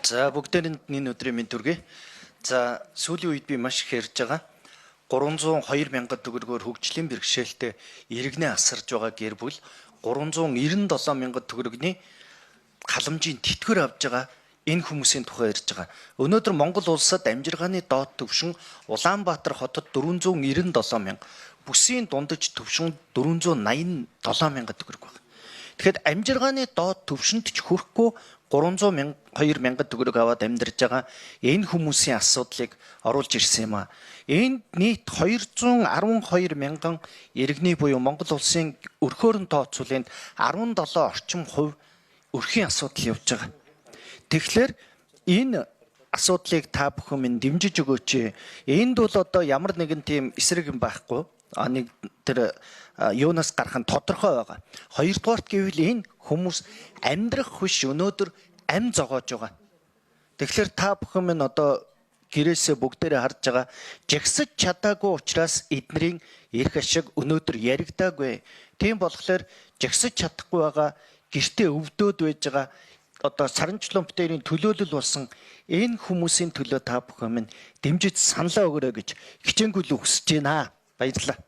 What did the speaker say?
За, бүгдээрэнд энэ өдрийн мэнд хүргэе. За, сүүлийн үед би маш их ярьж байгаа. 302 мянган төгрөгөөр хөгжлийн бэрхшээлтэй иргэнээ асарж байгаа гэр бүл, 397 мянган төгрөгний халамжийн тэтгэвэр авж байгаа энэ хүмүүсийн тухай ярьж байгаа. Өнөөдөр Монгол улсад амжиргааны доод түвшин Улаанбаатар хотод 497 мянга, бүсийн дундаж түвшин 487 мянган төгрөг байна. Тэгэхээр амжиргааны доод түвшинд ч хүрэхгүй 300 мянга 2 мянган төгрөг аваад амьдарч байгаа энэ хүмүүсийн асуудлыг оруулж ирсэн юм а. Энд нийт 212 мянган иргэний буюу Монгол улсын өрхөөр нь тооцоололтод 17 орчим хувь өрхийн асуудал явж байгаа. Тэгэхээр энэ асуудлыг та бүхэн минь дэмжиж өгөөч. Энд бол одоо ямар нэгэн тийм эсрэг юм байхгүй. А нэг тэр юунаас гарах нь тодорхой байгаа. Хоёрдугаарт гэвэл энэ хүмүүс амьдрах биш, өнөөдөр ам зогоож байгаа. Тэгэхээр та бүхэн минь одоо гэрээсээ бүгдээрээ харж байгаа, жагсаж чадаагүй учраас эднэрийн эрх ашиг өнөөдөр яригдаагүй. Тийм болохоор жагсаж чадахгүй байгаа, гэртээ өвдөөд байж байгаа, одоо саранчлон битэрийн төлөөлөл болсон энэ хүмүүсийн төлөө та бүхэн минь дэмжиж саналаа өгөөрэй гэж хичээнгүйлэн хүсэж байна. Баярлалаа.